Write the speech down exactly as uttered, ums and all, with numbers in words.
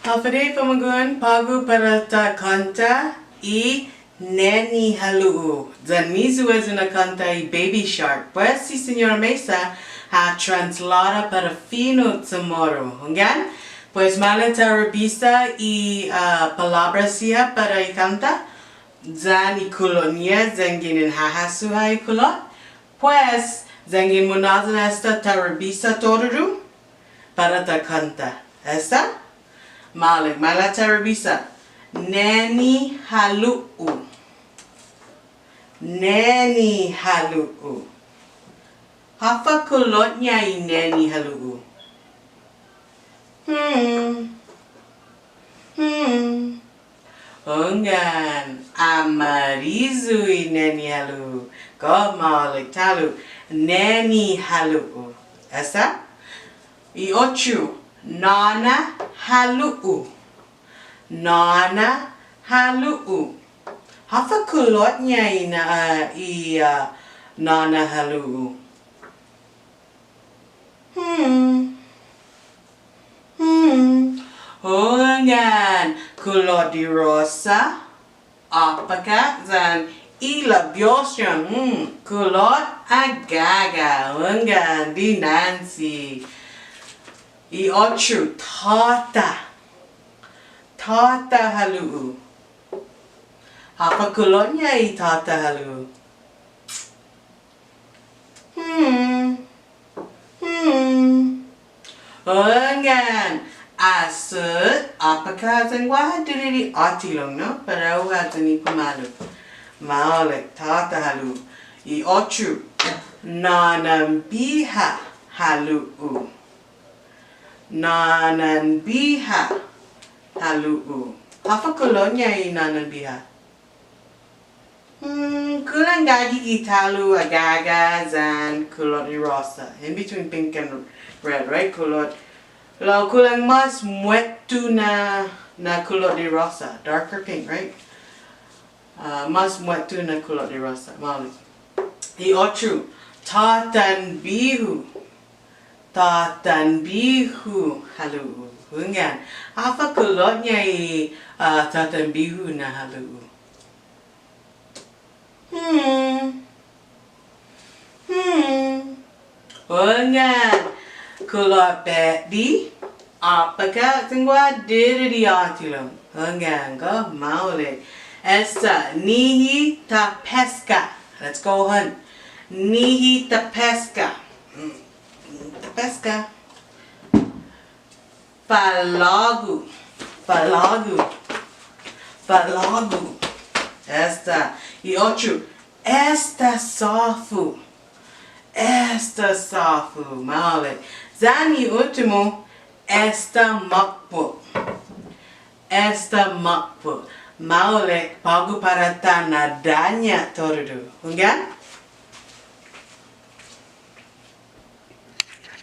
Håfa Adai famagu'on, på'go para ta kånta i Neni Halu'u. Yan ayu este na kånta i Baby Shark. Pues si Señora Mesa ha translada para fino' CHamoru. Hunggan? Pues maolek ta ribisa i, ah, palåbra siha para i kånta. Yan i kulot-ña, yan ginen hahasso ha' i kulot. Pues, yanggen munhåyan esta ta ribisa todudu para ta kånta. Esta? Maolek, maila' ta ribisa. Neni halu'u. Neni halu'u. Håfa kulot-ña i neni halu'u? Hmm. Hmm. Hunggan, amariyu i neni halu'u. Gof maolek ta'lo, neni halu'u. Esta? I otro, nåna halu'u. Nåna halu'u. Håfa kulot-ña i na-, i, ah, nåna halu'u? Hmm. Hmm. Hunggan, kulot di rosa, å'paka', yan i labios-ña. Hmm. Kulot agaga'. Hunggan, dinanche. I otro, tåta. Tåta halu'u. Håfa kulot-ña i tåta halu'u? Hmm. Hmm. Hunggan. Asut, å'paka' yan guaha didide' åttilong, no? Para u haya i pumalu. Maolek, tåta halu'u. I otro. Nånan biha halu'u. Nånan biha halu'u. Håfa kulot-ña i nånan biha? Hmm, kulang gaige gi ta'lo agaga' yan kulot di rosa. In between pink and red, right? Kulot. Lao kulang mas muetto na, na kulot di rosa. Darker pink, right? Ah, mas muetto na kulot di rosa. Maolek. I otro. Tåtan bihu. Tåtan bihu halu'u. Hunggan. Håfa kulot-ña i, ah, tåtan bihu na halu'u? Hmm. Hmm. Hunggan. Kulot betde, å'paka' yan guaha didide' åttilong. Hunggan, gof maolek. Esta, nihi ta peska. Let's go, hon. Nihi ta peska. Mm, ta peska. Falågu. Falågu. Falågu. Esta. I otro. Esta såfu. Esta såfu. Maolek. Yan i uttimo. Esta makpo'. Esta makpo'. Maolek, på'go para ta na'daña' todudu. Hunggan?